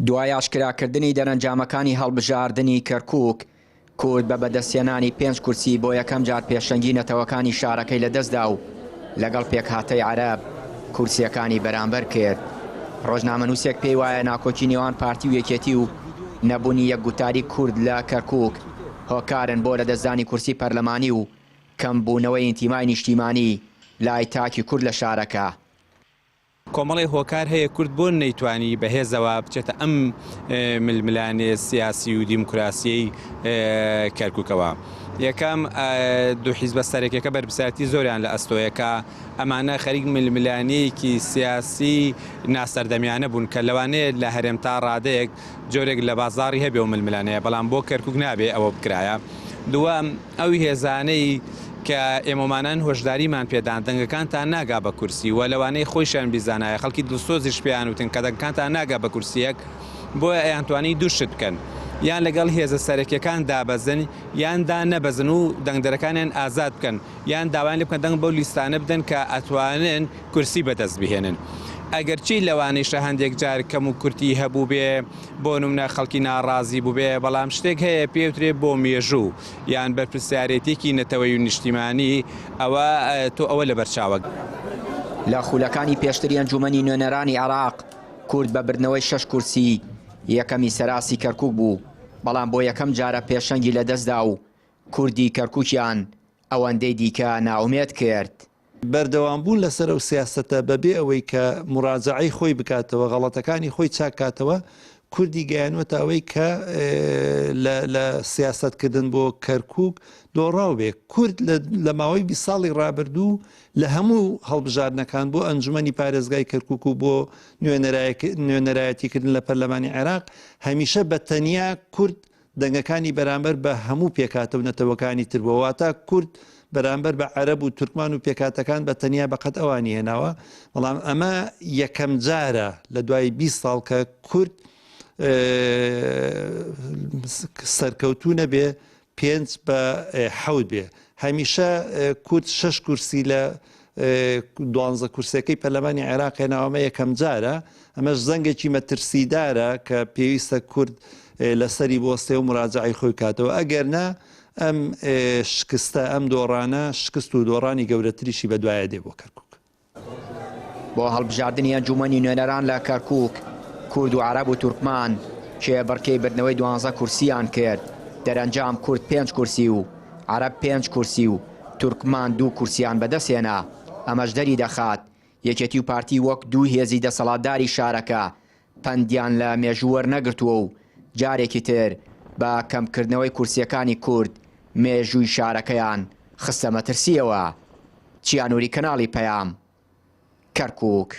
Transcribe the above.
دوای ئاشکراکردنی دەرەنجامەکانی هەڵبژاردنی کەرکوک، کورد بە بەدەستهێنانی پێنج کورسی بۆ یەکەم جار پێشەنگی نەتەوەکانی شارەکەی لەدەستدا و لەگەڵ پێکهاتەی عەرەب کورسییەکانی بەرامبەر کرد. ڕۆژنامەنووسێک پێی وایە ناکۆکی نێوان پارتی و یەکێتی و نەبوونی یەک گوتاری کورد لە کەرکوک هۆکارن بۆ لەدەستدانی کورسی پەرلەمانی و کەمبوونەوەی ئینتیمای نیشتیمانی لای تاکی کورد لە شارەکە. کۆمەڵێ هۆکار هەیە کورد بۆ نەیتوانی بە هێزەوە بچێتە ئەم ململانێ سیاسی و دیموکراسیەی کەرکوکەوە. یەکەم دوو حیزبە سەرەکیەکە بەرپرسیارەتی زۆریان لە ئەستۆیە کە ئەمانە خەریک ململانێیەکی سیاسی ناسەردەمیانە بوون کە لەوانەیە لە هەرێم تا ڕادەیەک جۆرێک لە بازاڕی هەبێ و ململانێیە بەڵام بۆ کەرکوک نابێ ئەوە بکرایە. دووەم ئەو هێزانەی کە ئێمەمانان هۆشداریمان پێدان دەنگەکانتان ناگا بە کورسی و لەوانەیە خۆیشیان بیزانایە خەڵکی دڵسۆزیش پێیان وتن کە دەنگەکانتان ناگا بە کورسییەک بۆیە ئەیانتوانی دوو شت بکەن یان لەگەڵ هێزە سەرەکیەکان دابەزن یان دانەبەزن و دەنگدەرەکانیان ئازاد بکەن یان داوایان لێ بکەن دەنگ بەو لیستانە بدەن کە ئەتوانن کورسی بەدەست بهێنن. ئەگەرچی لەوانەیشە هەندێک جار کەم و کورتی هەبووبێ، بۆ نمونە خەڵکی ناڕازی بووبێ، بەڵام شتێک هەیە پێوترێ بۆ مێژوو یان بەرپرسیارێتیەکی نەتەوەیی و نیشتیمانی، ئەوە تۆ ئەوە لەبەرچاوە. لە خولەکانی پێشتری ئەنجوومەنی نوێنەرانی عێراق، کورد بە بردنەوەی شەش کورسی یەکەمی سەراستی کەرکووک بوو، بەڵام بۆ یەکەم جارە پێشەنگی لەدەستدا و کوردی کەرکووکیان ئەوەندەی دیکە نائومێد کرد. بەردەوامبوون لەسەر ئەو سیاسەتە بەبێ ئەوەی کە موراجەعەی خۆی بکاتەوە، غەڵەتەکانی خۆی چاک کاتەوە، کوردی گەیانووەتە ئەوەی کە لە لە سیاسەتکردن بۆ کەرکووک دۆڕاو بێ. کورد لە لە ماوەی 20 ساڵی ڕابردوو لە هەموو هەڵبژاردنەکان بۆ ئەنجومەنی پارێزگای کەرکووک و بۆ نوێنەرایەتیکردن لە پەرلەمانی عێراق هەمیشە بە تەنیا کورد دەنگەکانی بەرامبەر بە هەموو پێکهاتە و نەتەوەکانی تر بووە، واتە کورد بەرامبەر بە عەرەب و تورکمان و پێکهاتەکان بە تەنیا بە قەد ئەوانی هێناوە، بەڵام ئەمە یەکەم جارە لە دوای 20 ساڵ کە کورد سەرکەوتوو نەبێ پێنج بە حەوت بێ هەمیشە کورد شەش کورسی لە دوانزە کورسیەکەی پەرلەمانی عێراق هێناوە ئەمە یەکەم جارە ئەمەش زەنگێکی مەترسیدارە کە پێویستە کورد لەسەری بۆستێ و مراجعی خۆی کاتەوە ئەگەر نا ئەم شکستە ئەم دۆڕانە شکست و دۆڕانی گەورەتریشی بەدوایە دێ بۆ کەرکک. بۆ هەڵبژاردنی ئەنجوومەنی نوێنەران لە کەرکووک، کورد و عەرەب و تورکمان کێبڕکێی بردنەوەی دوانزە کورسییان کرد، دەرەنجام کورد پێنج کورسی و عەرەب پێنج کورسی و تورکمان دوو کورسییان بەدەستهێنا، ئەمەش دەریدەخات یەکێتی و پارتی وەک دوو هێزی دەسەڵاتداری شارەکە پەندیان لە مێژوو وەرنەگرتووە و جارێکی تر بە کەمکردنەوەی کورسییەکانی کورد مێژووی شارەکەیان خستە مەترسییەوە. چیا نوری کەناڵی پەیام، کەرکوک.